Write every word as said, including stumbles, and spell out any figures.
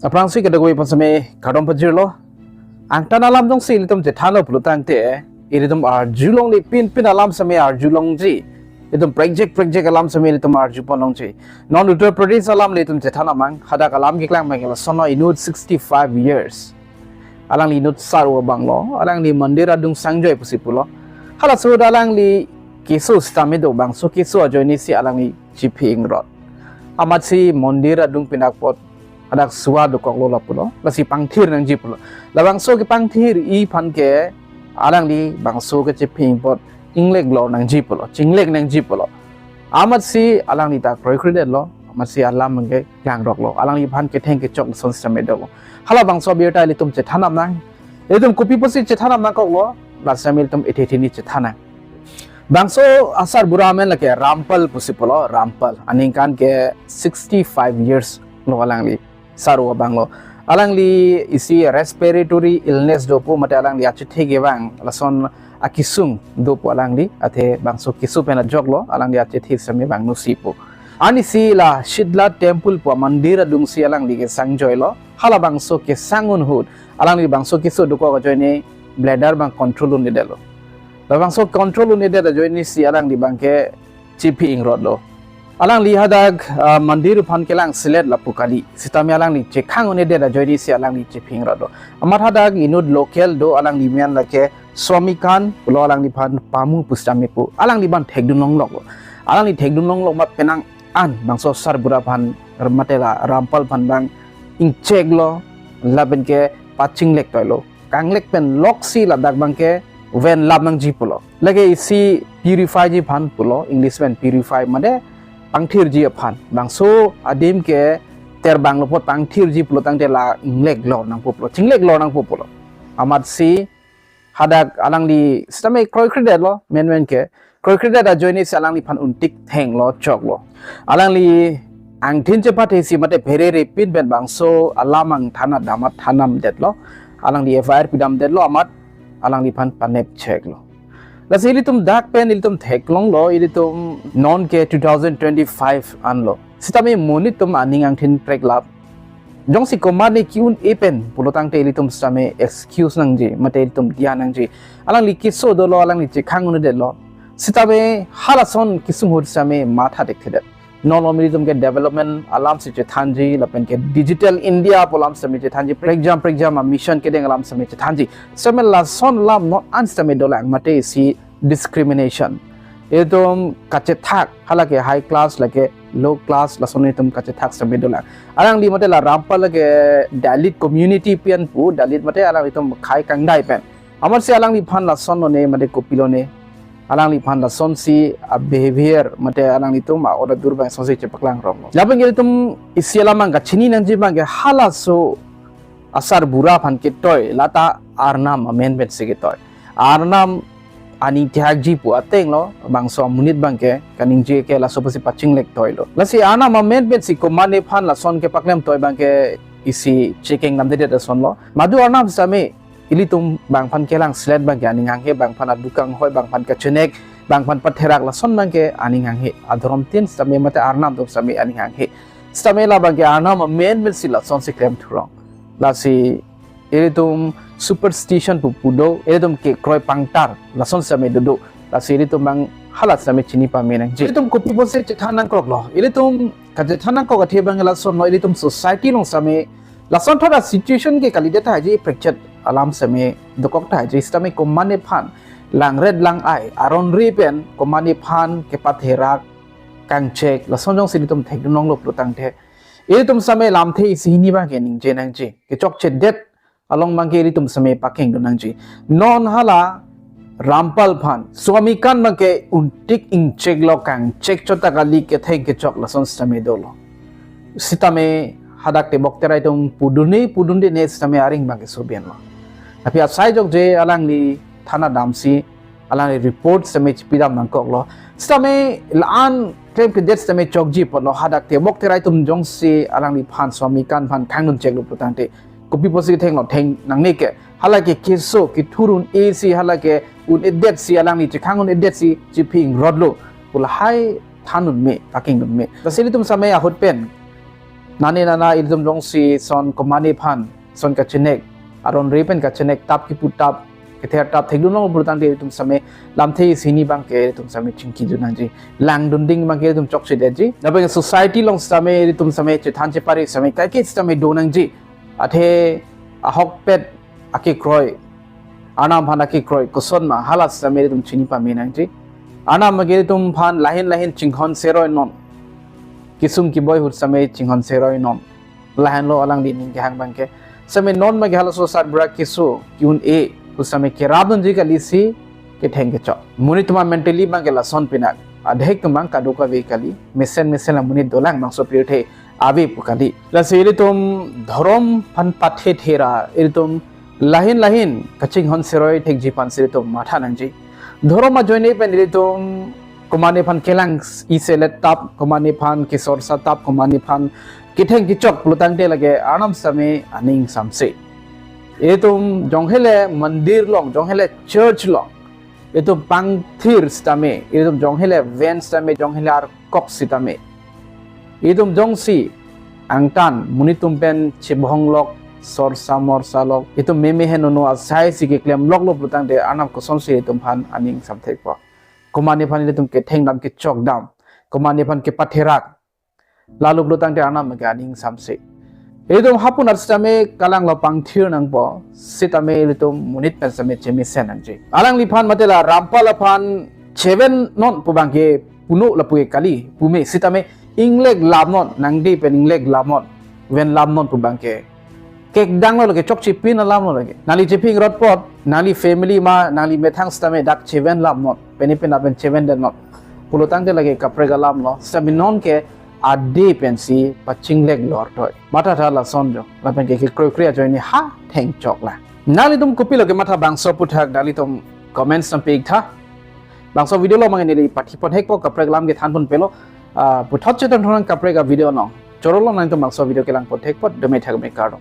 Aphrangsi kadokave aphan sitame kardom pajirlo. Angtan alam jongsi ilitum chethanlo pulotangte, ilitum arjulongle pinpin alam sitame arjulongji. Ilitum prekjek prekjek alam sitame ilitum arjuponlongji. Non Uttar Pradesh alam ilitum chethan amang, hadak alam keklang abang lason lo, inut sixty-five years. Alangli inut sar-o abanglo, alangli mandir adung sangjoi pusi pulo. Halaso ahut alangli keso sitame do, bangso keso ajoinesi alangli chiphi ingrot. Amatsi mandir adung pinakpot hadak suwa dokoklo lapulo, lasi pangthir nangji pulo. Labangso kepangthir-i aphan ke alangli bangso kechiphi ingpot inglek lo nangji pulo, chinglek nangji pulo. Amatsi alangli ta kroikredetlo, amatsi alam abang ke klangroklo. Alangliphan ketheng kechok lason sitame dolo. Halabangso abirta ilitum chethan amang. Ilitum kopi pusi chethan amang koklo, la sitame ilitum ethe theni chethan nang. Bangso asarbura amen lake Rampal pusi pulo, Rampal. Aningkan ke sixty-five years lo alangli sar-o abanglo. Alangli isi respiratory illness dopo mate alangli achethe kevang lason akesung dopo alangli, athe bangso keso pen ajoklo, alangli achethe sitame vangnosi pu. Anisi la Shitla Temple pu amandir adungsi alangli kesangjoilo. Halabangso kesang ahut alangli bangso keso dokok ajoine bladder abang control un-edetlo. Labangso control un-edet ajoinesi alangli abang ke chiphi ingrotlo. Alangli hadak, ah, mandir aphan kelang selet lapu kali. Sitame alangli chekhang un-edet ajoinesi alangli chiphi ingrotlo. Amat hadak inut local do, alangli amen lake Swami Khan pulo, alangliphan pamu pusitame pu. Alangli abang thekdun longloklo. Alangli thekdun longlok amat penang an bangso asarbura aphan, mate la Rampal aphan abang ingcheklo, lapen ke pachinglek toilo. Kanglek pen loksi ladak abang ke ven lap nangji pulo. Lake isi purify ji aphan pulo, English pen purify mate pangthirji aphan. Bangso adim ke terbanglo apot pangthirji pulotangte la inglek lo nangpo pulo, chinglek lo nangpo pulo. Amatsi hadak alangli sitame kroikredetlo, menmen ke kroikredet ajoinesi alangliphan untik thenglo, choklo. Alangli angthin chepathesi mate pherere pin pen bangso alam abang thana damat thanamdetlo. Alangli F I R pidamdetlo, amat alangliphan panep cheklo. Lasi ilitum dak pen ilitum theklonglo, ilitum non ke two thousand twenty-five anlo. Sitame monit atum aning angthin preklap. Jongsi komatne ke-un-e pen pulotangte ilitum sitame excuse nangji, mate ilitum diya nangji. Alangli keso dolo, alangli chekhang un-edetlo. Sitame halason kesung ahut sitame matha thekthedet. Non lo ilitum ke development alam si chethanji, lapen ke Digital India pu alam sitame chethanji, prekjam prekjam a-mission kedeng alam sitame chethanji. Sitame lason alam non an sitame dolang, mate isi discrimination. Ilitum kachethak, hala ke high class, lake low class, lason ilitum kachethak sitame dolang. Alangli mate la Rampal lake Dalit community pen pu, Dalit mate alanglitum khei kangdai pen. Amatsi alangliphan lason lone mate kopi lone. Alangliphan lasonsi a-behavior mate alanglitum a-order dur abang lasonsi chepaklang ronglo. Lapen ke ilitum isi alam abang kachini nangji abang ke halaso asarbura aphan ketoi, lata Arnam amen pensi ketoi. Arnam aning thihakji pu atenglo, bangso amonit abang ke kaningje ke laso pusi pachinglek toilo. Lasi Arnam amen pensi komatne aphan lason kepaklem toi abang ke isi chekeng namdedet asonlo. Madu Arnam sitame ilitum bang aphan kelang selet abang ke aning hanghe, bang aphan aduk kanghoi, bang aphan kachenek, bang aphan patherak lason abang ke aning hanghe. Adhorom tin sitame mate Arnam atum sitame aning hanghe. Sitame labang ke Arnam amen pensi lasonsi klem thurong. Lasi ilitum superstition pu pu do, ilitum kekroi pangtar lason sitame dodo. Lasi ilitum abang hala sitame chini pame nangji. Ilitum kopi pusi chethan nangkoklo. Ilitum kachethan nangkok athe abang lasonlo, ilitum society along sitame lason thot a-situation ke kalidet tahai ji, prekchet alam sitame dokok tahai ji, sitame komatne aphan langret lang-ai aron ri pen komatne aphan kepatherak, kangchek, lason jongsi ilitum thekdun longlo pulotangte, ilitum sitame lamthe isi hini abang ke ningje nangji. Kechokchedet along abang ke ilitum sitame pakengdun nangji. Non hala Rampal aphan Swami Khan abang ke untik ingcheklo, kangchek chot ta kali, ketheng kechok lason sitame dolo. Sitame hadak tebok terai atum pudunde pudunde ne sitame aring abang ke sobianlo. Tapi asai jokje alangli thana damsi alangli report sitame chipidam nangkoklo. Sitame la-an klemkledet sitame chokji apotlo, hadak tebok terai atum jongsi alangliphan Swami Khan aphan khangdun cheklo pulotangte, kopi pusi thenglo, theng nangne ke. Hala ke keso kethur un-e si, hala ke un-edet si, alangli chekhang un-edet si chiphi ingrotlo pu lahai than un-e, pakeng un-e. Lasi ilitum sitame ahut pen Nane nana ilitum jongsi son komane aphan son kachenek, aron re pen kachenek, tap kipu tap, kether tap thekdun long pulotangte ilitum same lamthe isi hini abangke ilitum same chingkidun nangji. Langdunding abangke ilitum chokchedetji. Lapen society along same ilitum same chethan chepari same kaike same do nangji. Athe ahokpet akekroi, Arnam aphan akekroi koson ma hala same ilitum chini pame nangji. Arnam abangke ilitum aphan lahin lahin chinghon seroi non. Kesung keboi ahut same chinghon seroi non. Lahenlo alangli ning kehang abangke. Same non abangke halaso sarbura keso ki-un-e ahut same kerapdunji kali si ketheng kechok. Monit atum amentally abangke lason pinak. Adhek atum abang kadokave kali. Mesen mesen amonit dolang, bangso pirthe ave pu kali. Lasi ilitum dhorom aphan pathe thera, ilitum lahin lahin kachinghon seroi thekji aphansi ilitum matha nangji. Dhorom ajoine pen ilitum komane aphan kelang isi le tap, komane aphan kesorsa tap, komane aphan ketheng kechok pulotangte lake Arnam same aning samse. Ilitum jonghele mandir along, jonghele church along, ilitum pangthir sitame, ilitum jonghele ven sitame, jonghele arkok sitame, ilitum jongsi angtan monit atum pen chebhong lok, sorsa morsa lok, ilitum meme henono asai si keklem loklo pulotangte Arnam kosonsi ilitum aphan aning samthekpo? Komane aphan ilitum ketheng dam, kechok dam, komane aphan kepatherak, lalu pulotangte Arnam abangke aning samse. Ilitum hapu nat sitame kalanglo pangthir nangpo, sitame ilitum monit pen sitame chemesen nangji. Alangliphan mate la rampal aphan cheven non pu abangke puno lapu ke kali, pume sitame inglek lam non, nangdi pen inglek lam non, ven lam non pu abangke kekdang lo lake, chokche pin alam lo lake. Nangli chephi ingrot apot, nangli family ma, nangli methang sitame dak cheven lam non, pini pina pen cheven den non pulotangte lake kaprek alam lo. Sitame nonke ade pensi pachinglek lor toi. Matha tha lason jo. Lapen ke kekroi kroi ajoine ha thengchok la. Nanglitum kopilo kematha, bangso aphuthak nanglitum comments nangpi-ik tha. Bangso video along abangke neli pathi ponthekpo, kaprek alam kethan ponpelo. Ah, puthot chethan thonang kaprek avideo along. Choro along nangtum bangso video kelang ponthekpo, dome thakme, kardom.